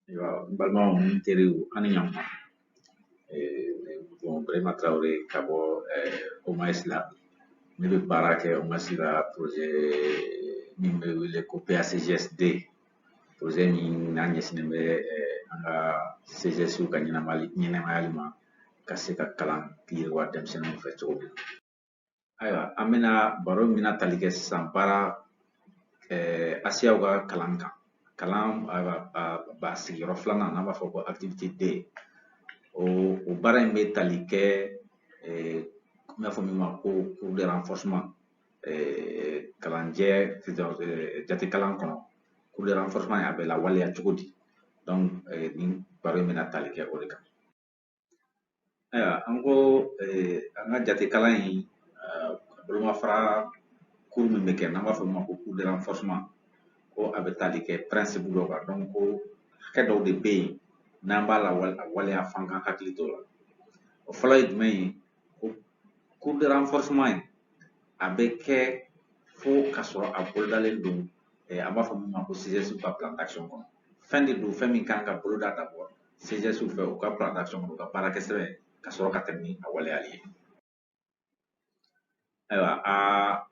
Ayiwa, n balimaw, n teriw, an ni ɲankuma. Bon, Burema Traoré ka bɔ OMAS la. Ne bɛ baara kɛ OMAS la, projet min bɛ wele ko PACGSD, projet min n'a ɲɛsinnen bɛ an ka CGS ka ɲɛnamayali ma, ka se ka kalan yiriwa denmisɛnninw fɛ cogo min na. Ayiwa, an bɛna baro min bɛna tali kɛ sisan baara ASEAw ka kalan kan, kalan ba sigiyɔrɔ filanan, n'an b'a fɔ ko activité D. O baara in bɛ tali kɛ n b'a fɔ min ma ko cours de renforcement, kalanjɛ jate kalan kɔnɔ. Cours de renforcement, a bɛ lawaleya cogo di? Donc nin baro in bɛna tali kɛ o de kan. Ayiwa, an ko an ka jate kalan in bolomafara cours min bɛ kɛ, n'an b'a fɔ min ma ko cours de renforcement, ko a bɛ tali kɛ principe dɔ kan. Donc ko hakɛ dɔw de bɛ yen n'an b'a la waleya, f'an k'an hakili t'o la. O fɔlɔ ye jumɛn ye? Ko cours de renforcement in, a bɛ kɛ fo ka sɔrɔ a bolodalen don, an b'a fɔ min ma ko CGS ka plan d'action kɔnɔ. Fɛn de don, fɛn min kan ka boloda d'abord CGS fɛ, u ka plan d'action kɔnɔ, u ka baarakɛ sɛbɛn, ka sɔrɔ ka tɛmɛ ni a waleyali ye. Ayiwa, a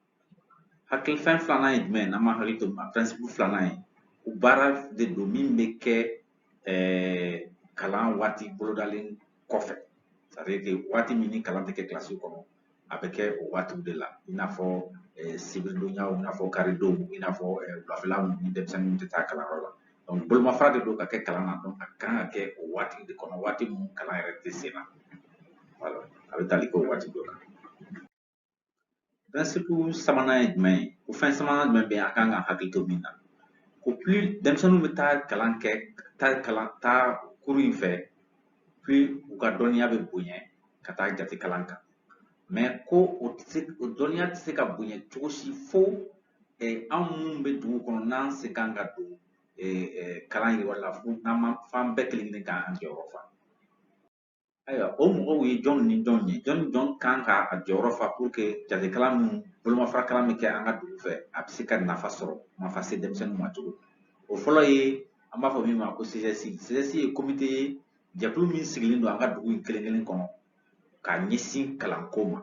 hakilifɛn filanan ye jumɛn ye n'an ma hakili to? A principe filanan ye ko baara de don min bɛ kɛ kalan waati bolodalen kɔfɛ, c'est à dire que waati min ni kalan tɛ kɛ kilasi kɔnɔ, a bɛ kɛ o waatiw de la, i n'a fɔ sibiridonyaw, i n'a fɔ karidonw, i n'a fɔ wulafɛla ni denmisɛnninw tɛ taa kalanyɔrɔ la. Donc bolomafara de don ka kɛ kalan na. Donc a kan ka kɛ o waati de kɔnɔ, waati min kalan yɛrɛ tɛ sen na. Voilà, a bɛ tali kɛ o waati dɔ kan. Principe sabanan ye jumɛn ye? Ko fɛn sabanan jumɛn bɛ yen a kan ka hakili to min na? Ko plus denmisɛnninw bɛ taa kalan kɛ, taa kalan taa cours in fɛ, plus u ka dɔnniya bɛ bonya ka taa jate kalan kan. Mais ko o tɛ se, o dɔnniya tɛ se ka bonya cogo si fo anw minnu bɛ dugu kɔnɔ, n'an sen kan ka don kalan yiriwali la, fo n'an ma f'an bɛɛ kelen kelen k'an jɔyɔrɔ fa. Ayiwa, o mɔgɔw ye jɔn ni jɔn ye? Jɔn ni jɔn kan ka a jɔyɔrɔ fa pour que jatekalan min, bolomafara kalan bɛ kɛ an ka dugu fɛ, a bɛ se ka nafa sɔrɔ, nafa se denmisɛnninw ma cogo? O fɔlɔ ye, an b'a fɔ min ma ko CGS. CGS ye comité ye, jɛkulu min sigilen don an ka dugu in kelen kelen kɔnɔ ka ɲɛsin kalanko ma.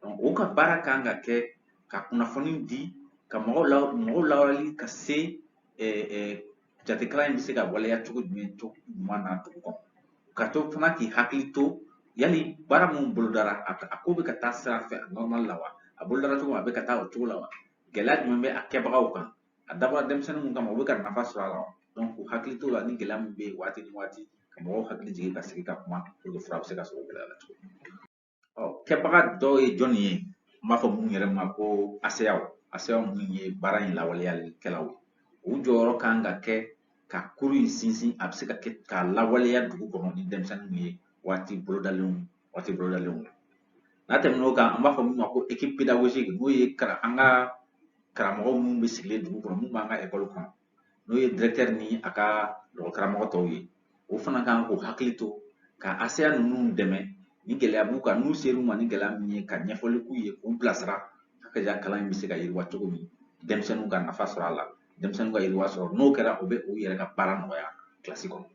Donc o ka baara kan ka kɛ ka kunnafoni di, ka mɔgɔw lawaleli ka se jatekalan in bɛ se ka waleya cogo jumɛn, cogo ɲuman na dugu kɔnɔ, ka to fana k'i hakili to yali baara mun bolodara, a ko bɛ ka taa sira fɛ normal la wa, a bolodara cogo min, a bɛ ka taa o cogo la wa, gɛlɛya jumɛn bɛ a kɛbagaw kan, a dabɔra denmisɛnnin mun kama, u bɛ ka nafa sɔrɔ a la wa. Donc k'u hakili t'o la, ni gɛlɛya min bɛ yen waati ni waati, ka mɔgɔw hakili jigin, ka sigi ka kuma pour que fura bɛ se ka sɔrɔ gɛlɛya la cogo min. Ɔ, kɛbaga dɔw ye jɔnni ye? N b'a fɔ mun yɛrɛ ma ko ASEAw. ASEAw mun ye baara in lawaleyalikɛlaw ye, u jɔyɔrɔ kan ka kɛ ka cours in sinsin, a bɛ se ka kɛ k'a lawaleya dugu kɔnɔ ni denmisɛnninw ye waati bolodalenw la. N'a tɛmɛn'o kan, an b'a fɔ min ma ko équipe pédagogique, n'o ye an ka karamɔgɔ minnu bɛ sigilen dugu kɔnɔ, minnu b'an ka ekɔli kɔnɔ, n'o ye directeur ni a ka karamɔgɔ tɔw ye. O fana kan k'o hakili to ka ASEA ninnu dɛmɛ ni gɛlɛya b'u kan, n'u ser'u ma ni gɛlɛya min ye, ka ɲɛfɔli k'u ye, k'u bilasira hakɛja kalan in bɛ se ka yiriwa cogo min, denmisɛnninw ka nafa sɔrɔ a la, denmisɛnninw ka yiriwa sɔrɔ. N'o kɛra, o bɛ u yɛrɛ ka baara nɔgɔya kilasi kɔnɔ.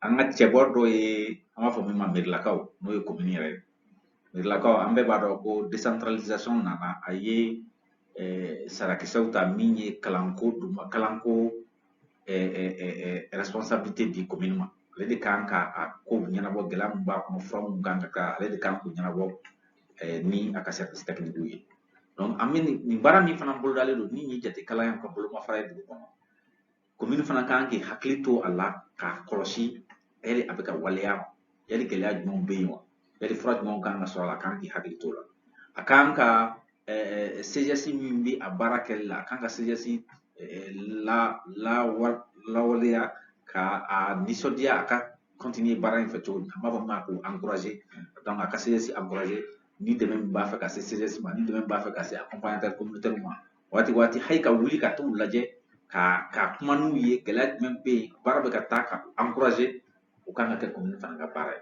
An ka cɛbɔ dɔ ye, an b'a fɔ min ma merilakaw, n'o ye komini yɛrɛ ye. Merilakaw, an bɛɛ b'a dɔn ko décentralisation nana, a ye sarakisɛw ta min ye kalanko, duguma kalanko responsabilité di komini ma. Ale de kan ka a ko ɲɛnabɔ, gɛlɛya min b'a kɔnɔ, fura min kan ka kɛ, ale de kan k'o ɲɛnabɔ ni a ka service technique ye. Donc an bɛ nin baara min fana bolodalen don, ni ye jate kalan ye ka bolomafara ye dugu kɔnɔ, komini fana kan k'i hakili to a la k'a kɔlɔsi yali a bɛ ka waleya, yali gɛlɛya jumɛnw bɛ yen wa, yali fura jumɛnw kan ka sɔrɔ a la. A kan k'i hakili to o la. A kan ka CGS min bɛ a baara kɛli la, a kan ka CGS la lawaleya ka a nisɔndiya, a ka continuer baara in fɛ cogo min, an b'a fɔ min ma ko encourager. Donc a ka CGS encourager ni dɛmɛ min b'a fɛ ka se CGS ma, ni dɛmɛ min b'a fɛ ka se accompagnateur communautaire ma, waati waati hali ka wuli ka t'u lajɛ, ka kuma n'u ye, gɛlɛya jumɛn bɛ yen, baara bɛ ka taa, ka encourager. O kan ka kɛ commune fana ka baara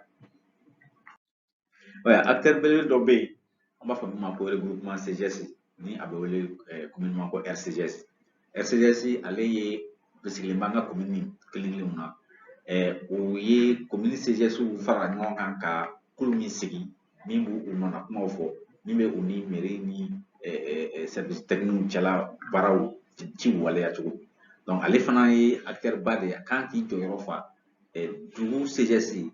ye. Acteur belebele dɔ bɛ yen, an b'a fɔ min ma ko regroupement CGS, ni a bɛ wele communément ko RCGS. RCGS, ale ye Sigilen b'an ka komini kelen kelenw na. O ye komini CGS fara ɲɔgɔn kan ka kulu min sigi min b'u nɔna kumaw fɔ, min bɛ u ni mairie ni service technique cɛla baaraw ci waleya cogo. Donc ale fana ye acteur ba de ye, a kan k'i jɔyɔrɔ fa dugu CGS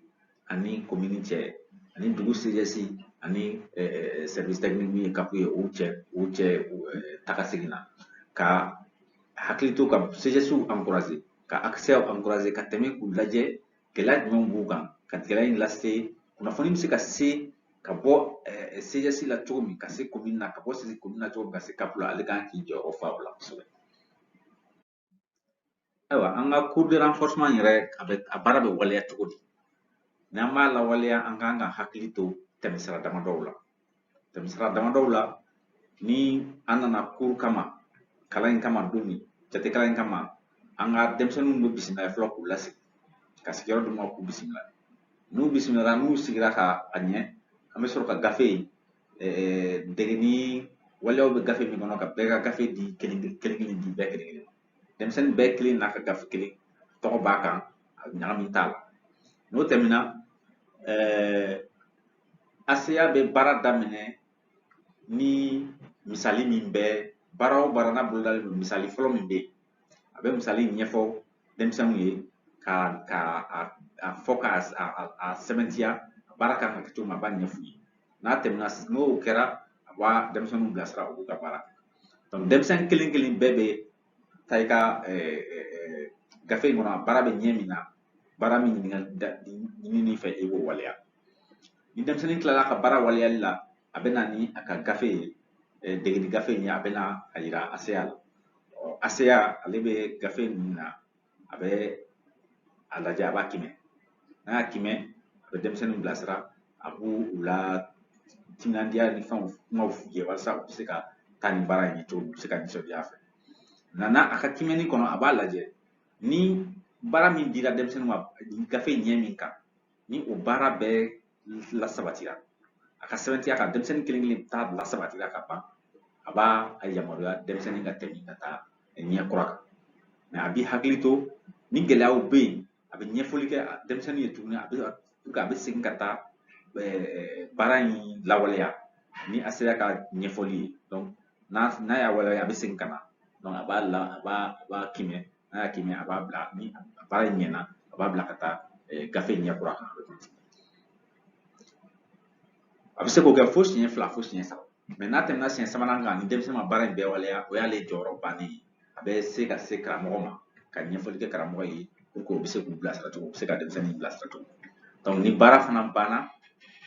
ani komini cɛ, ani dugu CGS ani service technique min ye CAP ye, o cɛ taga segin na, ka hakili to ka CGS encourager, ka accès encourager, ka tɛmɛ k'u lajɛ gɛlɛya jumɛn b'u kan, ka gɛlɛya in lase, kunnafoni bɛ se ka se ka bɔ CGS la cogo min ka se commune na, ka bɔ commune na cogo min ka se CAP la, ale kan k'i jɔyɔrɔ fa o la kosɛbɛ. Ayiwa, an ka cours de renforcement yɛrɛ a baara bɛ waleya cogo di? N'an b'a lawaleya, an kan ka hakili to tɛmɛsira damadɔw la. Tɛmɛsira damadɔw la, ni an nana cours kama, kalan in kama don min, jate kalan in kama, an ka denmisɛnninw bɛ bisimila fɔlɔ k'u lasigi, ka sigiyɔrɔ d'u ma k'u bisimila. N'u bisimila, n'u sigira ka a ɲɛ, an bɛ sɔrɔ ka gafe degeni waleyaw bɛ gafe min kɔnɔ, ka bɛɛ ka gafe di kelen kelen di bɛɛ kelen kelen ma. Denmisɛnnin bɛɛ kelen n'a ka gafe kelen, tɔgɔ b'a kan, ɲagami t'a la. N'o tɛmɛna, ACA bɛ baara daminɛ ni misali min bɛ baara o baara n'a bolodalen don, misali fɔlɔ min bɛ yen, a bɛ misali ɲɛfɔ denmisɛnninw ye ka a fɔ k'a sɛbɛntiya baara kan ka kɛ cogo min, a b'a ɲɛf'u ye. N'a tɛmɛna, n'o kɛra, a b'a denmisɛnninw bilasira, u b'u ka baara kɛ. Donc denmisɛnnin kelen kelen bɛɛ bɛ taa i ka gafe in kɔnɔ, a baara bɛ ɲɛ min na, baara min ɲinini fɛ, i b'o waleya. Ni denmisɛnnin tilala ka baara waleyali la, a bɛ na ni a ka gafe ye, degeli gafe in ye, a bɛ na a yira ACA la. ACA ale bɛ gafe min na, a bɛ a lajɛ, a b'a kimɛ. N'a y'a kimɛ, a bɛ denmisɛnninw bilasira, a b'u la timinandiya ni fɛnw kumaw f'u ye walasa u bɛ se ka taa ni baara in ye cogo min, u bɛ se ka nisɔndiya a fɛ. Nka a ka kimɛni kɔnɔ, a b'a lajɛ ni baara min dira denmisɛnninw ma gafe ɲɛ min kan, ni o baara bɛɛ lasabatira, a ka sɛbɛntiya ka denmisɛnnin kelen kelen ta lasabatira ka ban, a b'a yamaruya denmisɛnnin ka tɛmɛ ka taa ɲɛ kura kan. Mɛ a b'i hakili to ni gɛlɛyaw bɛ yen, a bɛ ɲɛfɔli kɛ denmisɛnnin ye tuguni, a bɛ segin ka taa baara in lawaleya ni a sera ka ɲɛfɔli ye. Donc n'a y'a waleya, a bɛ segin ka na. Donc a b'a kimɛ, n'a y'a kimɛ, a b'a bila, ni baara in ɲɛna, a b'a bila ka taa gafe ɲɛ kura kan. A bɛ se k'o kɛ fo siɲɛ 2, fo siɲɛ 3. Mɛ n'a tɛmɛna siɲɛ 3nan kan, ni denmisɛn ma baara in bɛɛ waleya, o y'ale jɔyɔrɔ bannen ye. A bɛ se ka se karamɔgɔ ma, ka ɲɛfɔli kɛ karamɔgɔ ye pour que o bɛ se k'u bilasira cogo, u bɛ se ka denmisɛnnin bilasira cogo. Donc ni baara fana banna,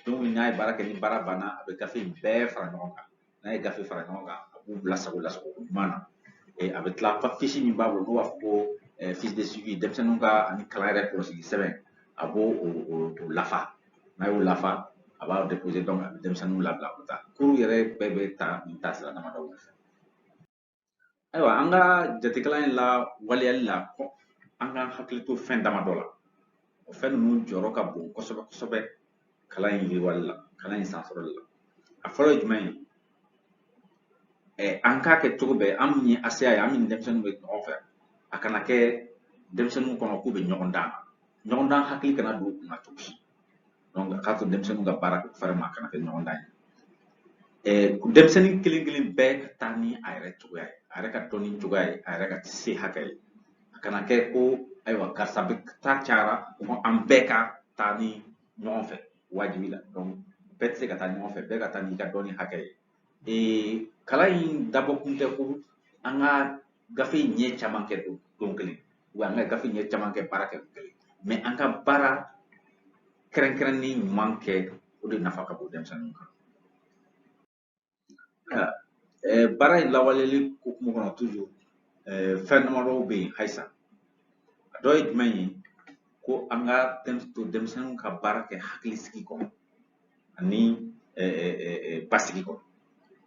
don min n'a ye baara kɛ, ni baara banna, a bɛ gafe in bɛɛ fara ɲɔgɔn kan. N'a ye gafe fara ɲɔgɔn kan, a b'u bila sago lasago ɲuman na. A bɛ tila fiche min b'a bolo, n'o b'a fɔ ko fiche de suivi, denmisɛnninw ka ani kalan yɛrɛ kɔlɔsili sɛbɛn, a b'o o lafa. N'a y'o lafa, a b'a déposer, donc a bɛ denmisɛnninw labila u bɛ taa. Kuru yɛrɛ bɛɛ bɛ ta nin taasira damadɔw de fɛ. Ayiwa, an ka jatekalan in la waleyali la, an ka hakili to fɛn damadɔ la. O fɛn ninnu jɔyɔrɔ ka bon kosɛbɛ kosɛbɛ kalan in yiriwali la, kalan in sansɔrɔli la. A fɔlɔ ye jumɛn ye? An k'a kɛ cogo bɛɛ, an min ye ACA ye, an min denmisɛnninw bɛ ɲɔgɔn fɛ, a kana kɛ denmisɛnninw kɔnɔ k'u bɛ ɲɔgɔn dan. Ɲɔgɔn dan hakili kana don u kunna cogo si. Donc a k'a to denmisɛnninw ka baara kɛ vraiment, a kana kɛ ɲɔgɔn dan ye. Denmisɛnnin kelen kelen bɛɛ ka taa ni a yɛrɛ cogoya ye, a yɛrɛ ka dɔnni cogoya ye, a yɛrɛ ka se hakɛ ye. A kana kɛ ko ayiwa karisa bɛ taa cayara, ko an bɛɛ ka taa ni ɲɔgɔn fɛ wajibi la. Donc bɛɛ tɛ se ka taa ɲɔgɔn fɛ, bɛɛ ka taa n'i ka dɔnni hakɛ ye. Kalan in dabɔ kun tɛ ko an ka gafe ɲɛ caman kɛ don kelen, an ka gafe ɲɛ caman kɛ baara kɛ don kelen, mɛ an ka baara kɛrɛnkɛrɛnnen ɲuman kɛ, o de nafa ka bon denmisɛnninw kan. Baara in lawaleyali hukumu kɔnɔ toujours, fɛn damadɔw bɛ yen halisa. A dɔ ye jumɛn ye? Ko an ka to denmisɛnninw ka baara kɛ hakilisigi kɔnɔ ani basigi kɔnɔ.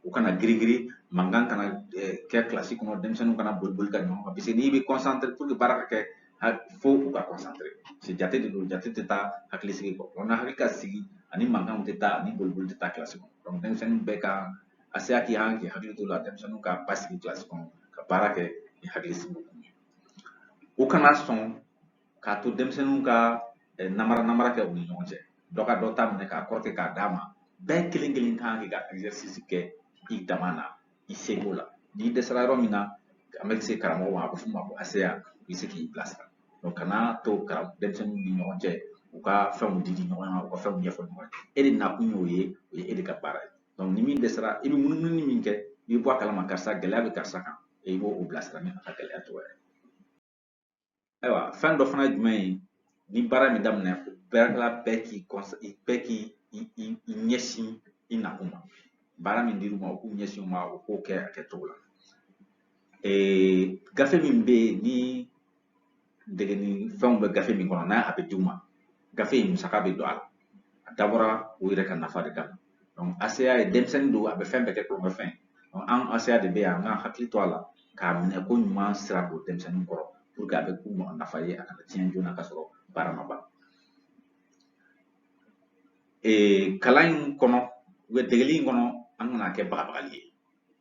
U kana girin-girin, mankan kana kɛ kilasi kɔnɔ, denmisɛnninw kana boli-boli ka ɲɔgɔn kan, parce que n'i bɛ concentré pour que baara ka kɛ, fo u ka concentré. Parce que jate de don, jate tɛ taa hakilisigi kɔ. Donc n'a hakili ka sigi, ani mankanw tɛ taa, ani boli-boli tɛ taa kilasi kɔnɔ. Donc denmisɛnnin bɛɛ ka ACA k'i kan k'i hakili to la, denmisɛnninw ka basigi kilasi kɔnɔ, ka baara kɛ ni hakilisigi ye. U kana sɔn k'a to denmisɛnninw ka namara kɛ u ni ɲɔgɔn cɛ. Dɔ ka dɔ ta minɛ k'a kɔrɔtɛ k'a d'a ma. Bɛɛ kelen kelen kan k'i ka exercice kɛ i dama na, i seko la. N'i dɛsɛra yɔrɔ min na, an bɛ se karamɔgɔ ma, a bɛ f'o ma ko ACA, u bɛ se k'i bilasira. Donc kana to denmisɛnninw ni ɲɔgɔn cɛ, u ka fɛnw di ɲɔgɔn ma, u ka fɛnw ɲɛfɔ ɲɔgɔn ye. E de nakun y'o ye, o ye e de ka baara ye. Donc ni min dɛsɛra, i bɛ munumunu min kɛ, i bɛ bɔ a kalama karisa gɛlɛya bɛ karisa kan, i b'o bilasira ni a ka gɛlɛya cogoya ye. Ayiwa, fɛn dɔ fana ye jumɛn ye? Ni baara min daminɛ, baarakɛla bɛɛ k'i ɲɛsin i nakun ma. Baara min dir'u ma, u k'u ɲɛsin u ma, u k'o kɛ a kɛcogo la. Gafe min bɛ yen ni degeli fɛnw bɛ gafe min kɔnɔ, n'a a bɛ d'u ma, gafe in musaka bɛ don a la. A dabɔra u yɛrɛ ka nafa de kama. Donc ACA ye denmisɛnnin don, a bɛ fɛn bɛɛ kɛ kulonkɛfɛn ye. Donc an ACA de bɛ yan, an k'an hakili to a la k'a minɛ ko ɲuman sira don denmisɛnnin kɔrɔ pour que a bɛ k'u ma nafa ye, a kana tiɲɛ joona ka sɔrɔ baara ma ban. Kalan in kɔnɔ, degeli in kɔnɔ, an kana kɛ bagabagali ye.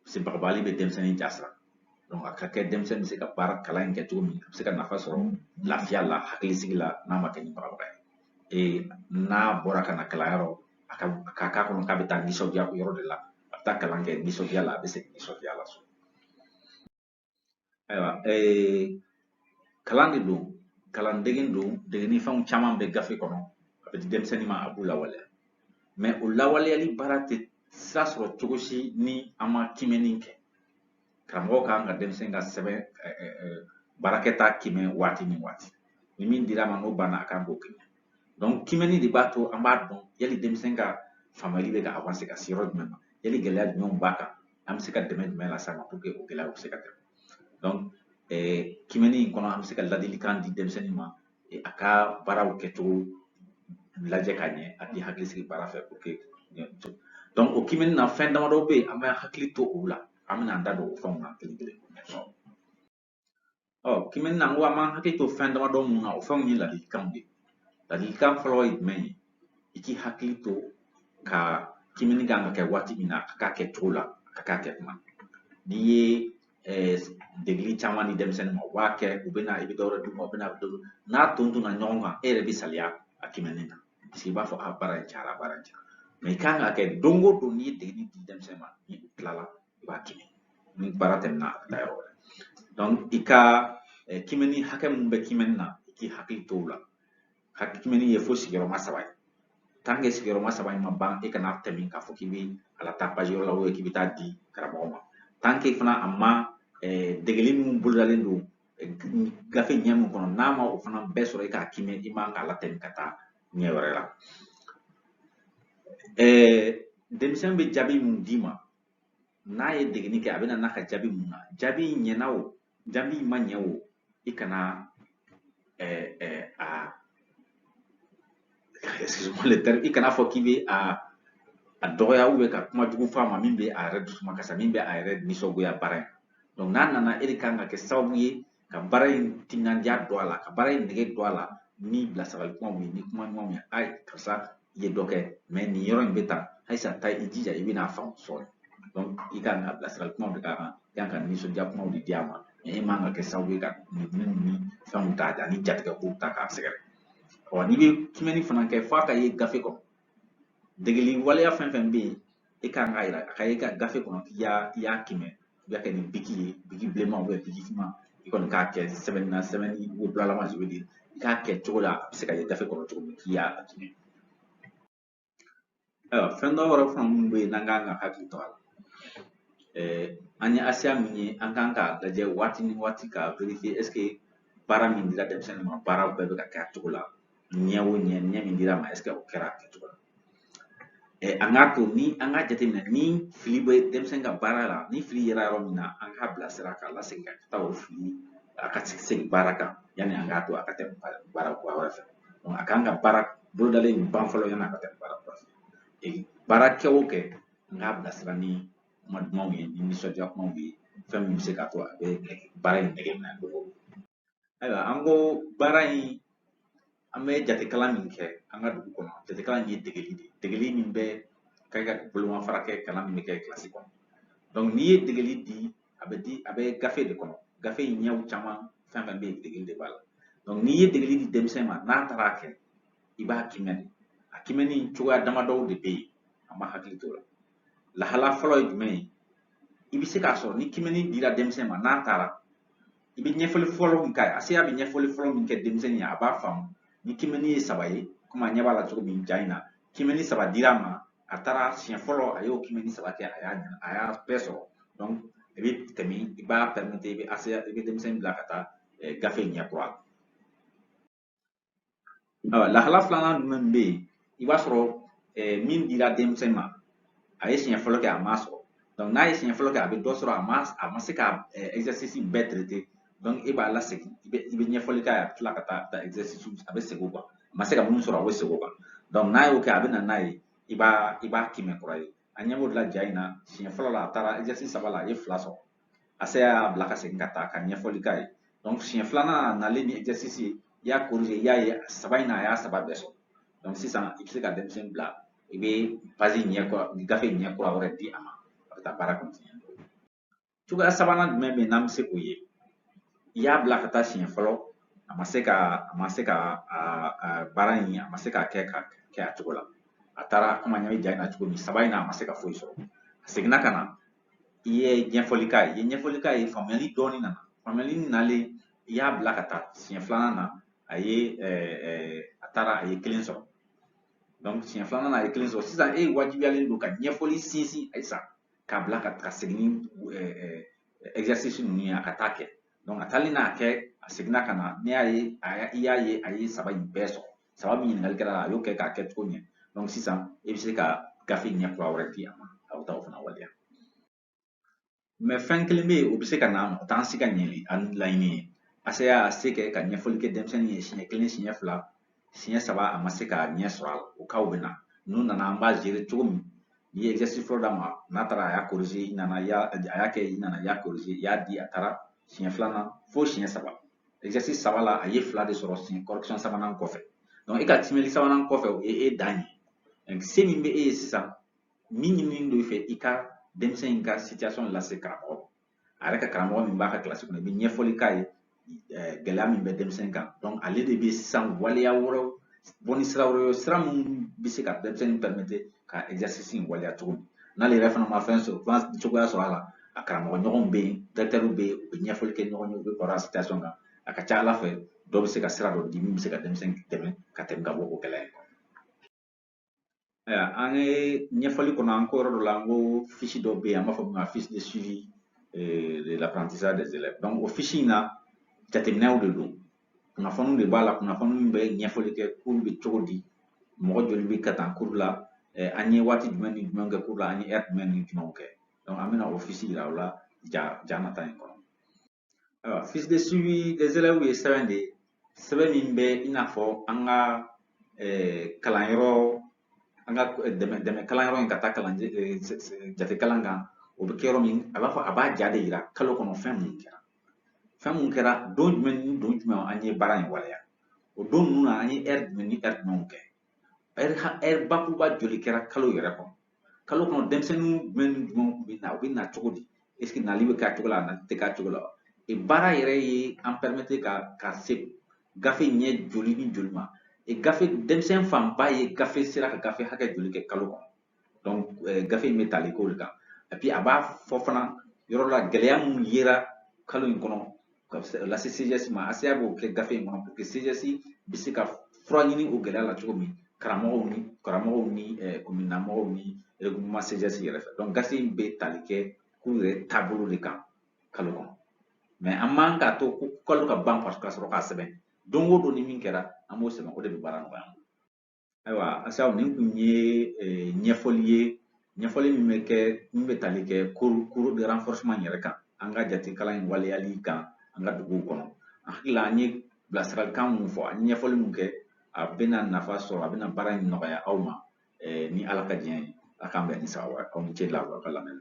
Parce que bagabagali bɛ denmisɛnnin jasira. Donc a ka kɛ denmisɛnnin bɛ se ka baara kalan in kɛ cogo min, a bɛ se ka nafa sɔrɔ lafiya la, hakilisigi la, n'a ma kɛ ni bagabaga ye. N'a bɔra ka na kalanyɔrɔ, a ka k'a kɔnɔ k'a bɛ taa nisɔndiya yɔrɔ de la, a bɛ taa kalan kɛ nisɔndiya la, a bɛ segin nisɔndiya la so. Ayiwa, kalan de don, kalandege don, degeli fɛnw caman bɛ gafe kɔnɔ, a bɛ di denmisɛnnin ma, a b'u lawaleya. Mais o lawaleyali baara tɛ sira sɔrɔ cogo si ni an ma kimɛni kɛ. Karamɔgɔ kan ka denmisɛn ka sɛbɛn baarakɛta kimɛ waati ni waati. Ni min dira a ma n'o banna, a kan k'o kimɛ. Donc kimɛni de b'a to an b'a dɔn yali denmisɛn ka faamuyali bɛ ka avancer ka se yɔrɔ jumɛn ma, yali gɛlɛya jumɛnw b'a kan, an bɛ se ka dɛmɛ jumɛn lase a ma pour que o gɛlɛyaw bɛ se ka tɛmɛ. Donc kimɛni in kɔnɔ, an bɛ se ka ladilikan di denmisɛnnin ma, a ka baaraw kɛcogo lajɛ ka ɲɛ, a k'i hakili sigi baara fɛ pour que. Donc o kimɛni na, fɛn damadɔ bɛ yen, an bɛ hakili to olu la, an bɛna an da don o fɛnw na kelen kelen. Ɔ kimɛni na, n ko an b'an hakili to fɛn damadɔ mun na, o fɛnw ye ladilikanw de ye. Ladilikan fɔlɔ ye jumɛn ye? I k'i hakili to ka kimɛni kan ka kɛ waati min na, a ka kɛ cogo la, a ka kɛ kuma. N'i ye degeli caman di denmisɛnnin ma, u b'a kɛ, u bɛ na, i bɛ dɔ wɛrɛ d'u ma, u bɛ na, n'a tonna ɲɔgɔn kan, e yɛrɛ bɛ saliya a kimɛni na. Parce que i b'a fɔ, a baara in cayara, baara in cayara. Mais i kan ka kɛ don o don, n'i ye degeli di denmisɛnnin ma, ni u tilala, i b'a kimɛ. Ni baara tɛmɛna, a bɛ taa yɔrɔ wɛrɛ. Donc i ka kimɛni hakɛ min bɛ kimɛni na, i k'i hakili to o la. Kimɛni ye fo sigiyɔrɔma 3 ye. Tant que sigiyɔrɔma 3 in ma ban, e kana tɛmɛ k'a fɔ k'i bɛ a la taa page yɔrɔ la, k'i bɛ taa di karamɔgɔ ma. Tant que fana a ma degeli min bolodalen don gafe ɲɛ min kɔnɔ, n'a ma o fana bɛɛ sɔrɔ e k'a kimɛ, i man k'a latɛmɛ ka taa ɲɛ wɛrɛ la. Denmisɛn bɛ jaabi mun d'i ma, n'a ye degeli kɛ, a bɛ na n'a ka jaabi mun na, jaabi in ɲɛna o, jaabi in ma ɲɛ o, i kana a, excuse-moi le terme, i kana fɔ k'i bɛ a dɔgɔya ou ka kuma jugu fɔ a ma min bɛ a yɛrɛ dusu makasa, min bɛ a yɛrɛ nisɔngoya baara in. Donc n'a nana, e de kan ka kɛ sababu ye ka baara in timinandiya don a la, ka baara in nege don a la, ni bilasirali kumaw ye, ni kuma ɲumanw ye. Ayi, karisa, i ye dɔ kɛ, mais nin yɔrɔ in bɛ tan, halisa taa i jija, i bɛna faamu sɔɔni. Donc i kan ka bilasirali kumaw de k'a kan, i kan ka nisɔndiya kumaw de di a ma, mais e man ka kɛ sababu ye ka ninnu ni fɛnw ta ani jatigɛ kow ta k'a sɛgɛrɛ. Ɔ n'i bɛ kimɛni fana kɛ, f'a ka ye gafe kɔnɔ. Degeli waleya fɛn fɛn bɛ yen, e kan k'a yira a ka ye gafe kɔnɔ k'i y'a kimɛ. I b'a kɛ ni biki ye, biki bilenman biki finman, i kɔni k'a kɛ sɛbɛnni na, sɛbɛnni wo bulalama, je veux dire, i k'a kɛ cogo la, a bɛ se ka ye gafe kɔnɔ cogo min k'i y'a kimɛ. Ayiwa, fɛn dɔ wɛrɛ fana minnu bɛ yen n'an kan ka hakili to a la, an ye ACA min ye, an kan k'a lajɛ waati ni waati k'a vérifier est ce que baara min dira denmisɛnnin ma, baaraw bɛɛ bɛ ka kɛ a cogo la, ɲɛ o ɲɛ, ɲɛ min dira a ma, est ce que o kɛra a kɛcogo la. An k'a to ni an k'a jateminɛ ni fili bɛ denmisɛn ka baara la, ni fili yera yɔrɔ min na, an k'a bilasira k'a lasegin ka taa o fili, a ka segin baara kan yanni an k'a to a ka tɛmɛ baara kura wɛrɛ fɛ. Donc a kan ka baara bolodalen in ban fɔlɔ yanni a ka tɛmɛ baara kura fɛ. Baara kɛ o kɛ, an k'a bilasira ni kuma dumanw ye, ni nisɔndiya kumaw ye, fɛn min bɛ se k'a to a bɛ baara in nege minɛ don o don. Ayiwa, an ko baara in, an bɛ jatekalan min kɛ an ka dugu kɔnɔ, jatekalan in ye degeli de ye, degeli min bɛ kɛ ka bolomafara kɛ kalan min bɛ kɛ kilasi kɔnɔ. Donc n'i ye degeli di, a bɛ di, a bɛ gafe de kɔnɔ. Gafe in ɲɛw caman Fɛn fɛn bɛ yen, degeli de b'a la. Donc n'i ye degeli di denmisɛn ma, n'a taara kɛ, i b'a kimɛ de. A kimɛni cogoya damadɔw de bɛ yen, an b'a hakili t'o la. Lahala fɔlɔ ye jumɛn ye? I bɛ se k'a sɔrɔ ni kimɛni dira denmisɛn ma, n'a taara, i bɛ ɲɛfɔli fɔlɔ min k'a ye, ASEA bɛ ɲɛfɔli fɔlɔ min kɛ denmisɛnnin ye, a b'a faamu. Ni kimɛni ye 3 ye, komi a ɲɛ b'a la cogo min ja in na, kimɛni 3 dira a ma, a taara siɲɛ fɔlɔ, a y'o kimɛni 3 kɛ, a y'a bɛɛ sɔrɔ. Donc i bɛ tɛmɛ, i b'a permettre, i bɛ ASEA, i bɛ denmisɛnnin bila ka taa gafe ɲɛ kura la. Ayiwa, lahala filanan jumɛn bɛ yen? I b'a sɔrɔ min dira denmisɛn ma, a ye siɲɛ fɔlɔ kɛ, a m'a sɔrɔ. Donc n'a ye siɲɛ fɔlɔ kɛ, a bɛ dɔ sɔrɔ, a ma se ka exercice bɛɛ traiter. Donc e b'a lasegin, i bɛ ɲɛfɔli k'a ye, a bɛ tila ka taa exercice, a bɛ segin o kan. A ma se ka minnu sɔrɔ, a bɛ segin o kan. Donc n'a y'o kɛ, a bɛ na n'a ye, i b'a kimɛ kura ye. An ɲɛ b'o de la ja in na. Siɲɛ fɔlɔ la, a taara exercice 3 la, a ye 2 sɔrɔ. ASEA y'a bila ka segin ka taa ka ɲɛfɔli k'a ye. Donc siɲɛ filanan, a nalen ni exercice ye, i y'a corriger, i y'a ye 3 in na, a y'a 3 bɛɛ sɔrɔ. Donc sisan i bɛ se ka denmisɛn bila, i bɛ page ɲɛ kura, gafe ɲɛ kura wɛrɛ di a ma, a bɛ taa baara continuer. Cogoya sabanan jumɛn bɛ yen n'an bɛ se k'o ye? I y'a bila ka taa siɲɛ fɔlɔ, a ma se ka a baara in, a ma se k'a kɛ ka kɛ a cogo la. A taara, komi an ɲɛ bɛ ja in na cogo min, 3 in na, a ma se ka foyi sɔrɔ. A seginna ka na, i ye ɲɛfɔli k'a ye, i ye ɲɛfɔli k'a ye, faamuyali dɔɔnin nana. Faamuyali nalen, i y'a bila ka taa siɲɛ filanan na, a ye a taara, a ye 1 sɔrɔ. Donc siɲɛ filanan na, a ye 1 sɔrɔ. Sisan e wajibiyalen don ka ɲɛfɔli sinsin halisa, k'a bila ka segin ni exercice ninnu ye, a ka taa kɛ. Donc a taalen n'a kɛ, a seginna ka na, n'i y'a ye, i y'a ye a ye 3 in bɛɛ sɔrɔ. 3 min ɲininkali kɛra, a y'o kɛ k'a kɛ cogo ɲɛ. Donc sisan e bɛ se ka gafe ɲɛ kura wɛrɛ di a ma, a bɛ taa o fana waleya. Mais fɛn kelen bɛ yen, o bɛ se ka na, o t'an si ka ɲɛli laɲini ye. ASEA y'a se kɛ ka ɲɛfɔli kɛ denmisɛnnin ye siɲɛ 1, siɲɛ 2, siɲɛ 3, a ma se ka ɲɛ sɔrɔ a la. O cas bɛ na. N'u nana, an b'a gérer cogo min? N'i ye exercice fɔlɔ d'a ma, n'a taara a y'a corriger, i nana, a y'a kɛ, i nana, i y'a corriger, i y'a di, a taara siɲɛ filanan fo siɲɛ 3. Exercice 3 la, a ye 2 de sɔrɔ siɲɛ correction sabanan kɔfɛ. Donc e ka timɛli sabanan kɔfɛ, o ye e dan ye. Se min bɛ e ye sisan, min ɲininen don i fɛ, i ka denmisɛn in ka situation lase karamɔgɔ ma, a yɛrɛ ka karamɔgɔ min b'a ka kilasi kɔnɔ. I bɛ ɲɛfɔli k'a ye, gɛlɛya min bɛ denmisɛn kan. Donc ale de bɛ sisan waleya wɛrɛw bɔ ni sira wɛrɛ ye, sira min bɛ se ka denmisɛnnin permettre ka exercice in waleya cogo min. N'ale yɛrɛ fana ma fɛn sɔrɔ, cogoya sɔrɔ a la, a karamɔgɔ ɲɔgɔnw bɛ yen, directeur bɛ yen, u bɛ ɲɛfɔli kɛ ɲɔgɔn ye, u bɛ baro a situation kan. A ka ca Ala fɛ, dɔ bɛ se ka sira dɔ di min bɛ se ka denmisɛn dɛmɛ ka tɛmɛ ka bɔ o gɛlɛya in kɔnɔ. Ayiwa, an ye ɲɛfɔli kɔnɔ, an ko yɔrɔ dɔ la, an ko fiche dɔ bɛ yen, an b'a fɔ min ma fiche de suivi de l'apprentissage des élèves. Donc o fiche in na, jateminɛw de don, kunnafoniw de b'a la, kunnafoni min bɛ ɲɛfɔli kɛ cours bɛ cogo di, mɔgɔ joli bɛ ka taa cours la, an ye waati jumɛn ni jumɛn kɛ cours la, an ye heure jumɛn ni jumɛnw kɛ. Donc an bɛna o fiche yira aw la ja nata in kɔnɔ. Ayiwa, fiche de suivi des élèves ye sɛbɛn de ye, sɛbɛn min bɛ i n'a fɔ an ka kalanyɔrɔ, an ka dɛmɛ kalanyɔrɔ in ka taa kalan jate kalan kan, o bɛ kɛ yɔrɔ min, a b'a fɔ, a b'a ja de yira kalo kɔnɔ fɛn mun kɛra, fɛn mun kɛra, don jumɛn ni don jumɛn an ye baara in waleya, o don ninnu na an ye heure jumɛn ni heure jumɛnw kɛ, heure bakuruba joli kɛra kalo yɛrɛ kɔnɔ, kalo kɔnɔ denmisɛnnin jumɛn ni jumɛnw tun bɛ na, u bɛ na cogo di, est ce que nali bɛ kɛ a cogo la, a nali tɛ kɛ a cogo la. Baara yɛrɛ ye an permettre ka se gafe ɲɛ joli ni joli ma, gafe denmisɛn fanba ye gafe sera ka gafe hakɛ joli kɛ kalo kɔnɔ. Donc gafe in bɛ tali k'o de kan. Et puis a b'a fɔ fana yɔrɔ la, gɛlɛya mun yera kalo in kɔnɔ, ka lase CGS ma. ASEA b'o kɛ gafe in kɔnɔ pour que CGS bɛ se ka fura ɲini o gɛlɛya la cogo min, karamɔgɔw ni commune ni regroupement CGS yɛrɛ fɛ. Donc gafe in bɛ tali kɛ cours yɛrɛ taabolo de kan kalo kɔnɔ. Mais an man k'a to ko kalo ka ban parce que ka sɔrɔ k'a sɛbɛn. Don o don ni min kɛra, an b'o sɛbɛn, o de bɛ baara nɔgɔya an bolo. Ayiwa, ASEA, nin kun ye ɲɛfɔli ye, ɲɛfɔli min bɛ kɛ, min bɛ tali kɛ cours de renforcement yɛrɛ kan, an ka jate kalan in waleyali kan an ka duguw kɔnɔ. An hakili la, an ye bilasiralikan mun fɔ, an ye ɲɛfɔli mun kɛ, a bɛna nafa sɔrɔ, a bɛna baara in nɔgɔya aw ma, ni Ala ka diɲɛ ye. A k'an bɛn ni sababu ye. Aw ni ce la aw ka lamɛnni.